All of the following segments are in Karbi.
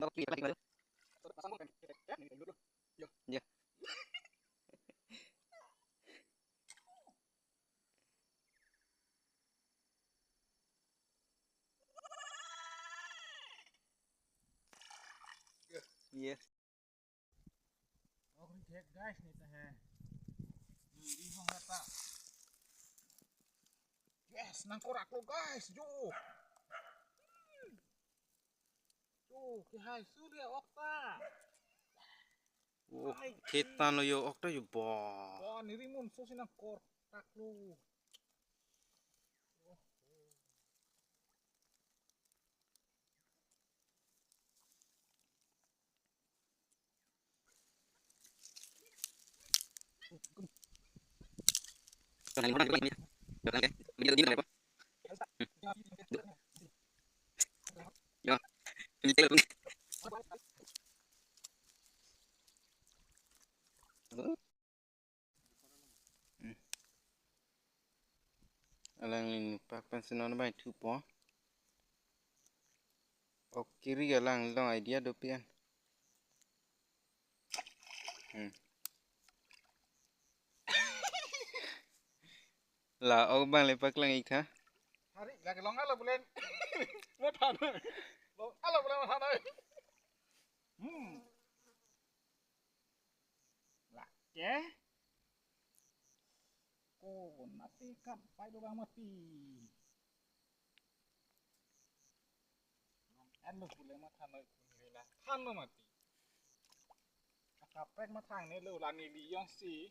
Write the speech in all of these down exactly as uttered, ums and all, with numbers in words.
Dok kiri lagi baru. Ya. Iya. Oh, ini guys, ini teh. Ini hong apa? Yes, nangkok lo guys, jo. Jo, kehai su dia ok ta. Oh, hai, kita lo jo ok ta jo ba. Wah, nerimun so si nangkok lo. Alangli nangpak pensi non abang thupo. Ok kiri alang long idea dopik an. Hmm. La ok abang le paklang ik tha. Hari lagi long alo bulen. Matha noi. Long alo bulen matha noi. Hmm. Lake. Ko mati kan pai do bang mati. Long an lo pule matha noi pun hela. Than lo mati. Akaprek matha ne lo la neli jongsi.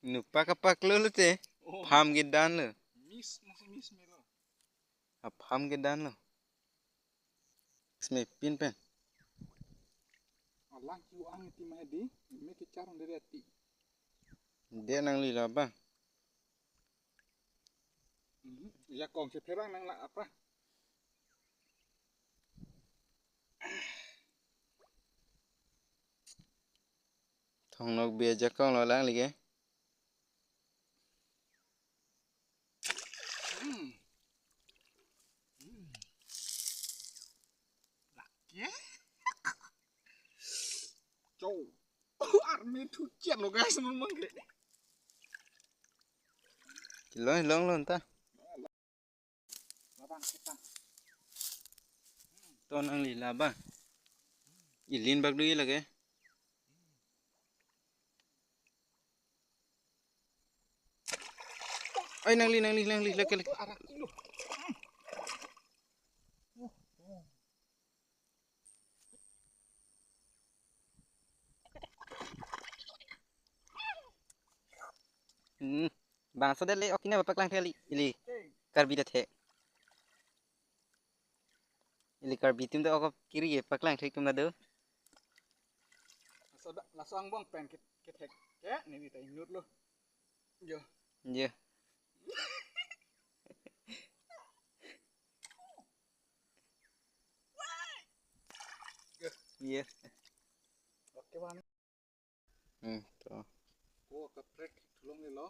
Nupak apak lo lote. Oh. Pham kedan lo. Miss masih miss me lo. Apham kedan lo. Smepin pen. Alang kiu ang iti ma di, me kechar dari ati. Dia nangli labang. Mhm. Jakong si pherang nang la apa? Thong nok bia jakong lo alangli ke. Hmm. Hmm. Lake. Chow. Army thu chet lo guys, memang ke. Kelong long lo ta. Labang, labang. To nangli labang. Ilin bak dui lake. Ai nangli, nangli, nangli, lake, lake. Arak lo. Hmm. Bangso det le ok kina paklang theli ili. Karbi det he. Ili Karbi atum do ok kiri paklang thek atum do. Laso da, laso angbong pen ke, kethek. Ke, neli ta inut lo. Jo. Jo. Iya. Oke, Bang. Hmm, to. Oh, kaprek thulong ni lo.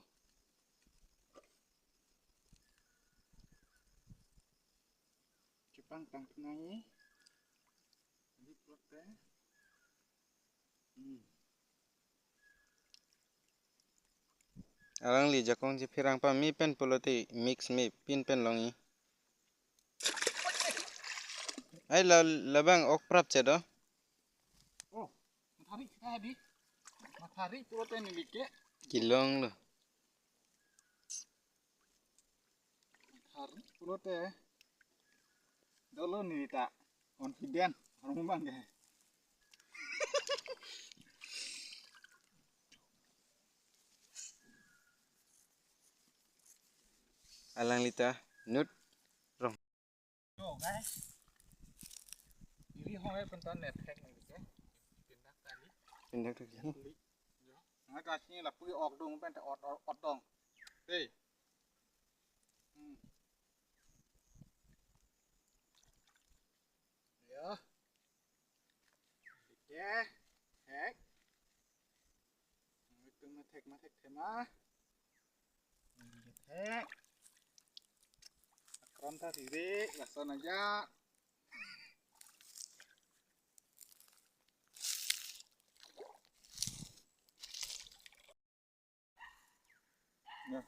Chepangtang thunai. Ini plot teh. Hmm. Alangli jakong si pherang pame pen pulote mix mepin pen longji. Ai la, labang ok prap che do. Oh, mathari kita di. Mathari pulote neli ke. Kelong lo. Mathari pulote. Dolo neli ta confident. Orang bang ke. Alangli ta inut rong. Yo, guys. Iri hong e pentan net hack nih, guys, ya. Pindah tali. Pindah tali. Tali. Yo. Ngai kasih lapui ok dong, pen ot, ot, ot dong. Hei. Hmm. Yo. Oke. Hack. Itu methek methek tema. Methek. Akron ta diri, lason aja. Ya.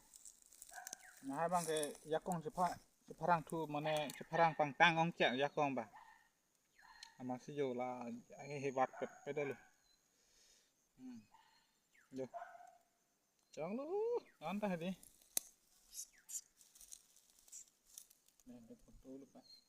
Lahai abang ke jakong chepha-, chepharang thu mane chepharang pangtang ong chak jakong abang. Amatsi jo la hehebat pet pet lo. Hmm. Jo. Chong lo, anta hadi. Nih, ada foto lo, Pak.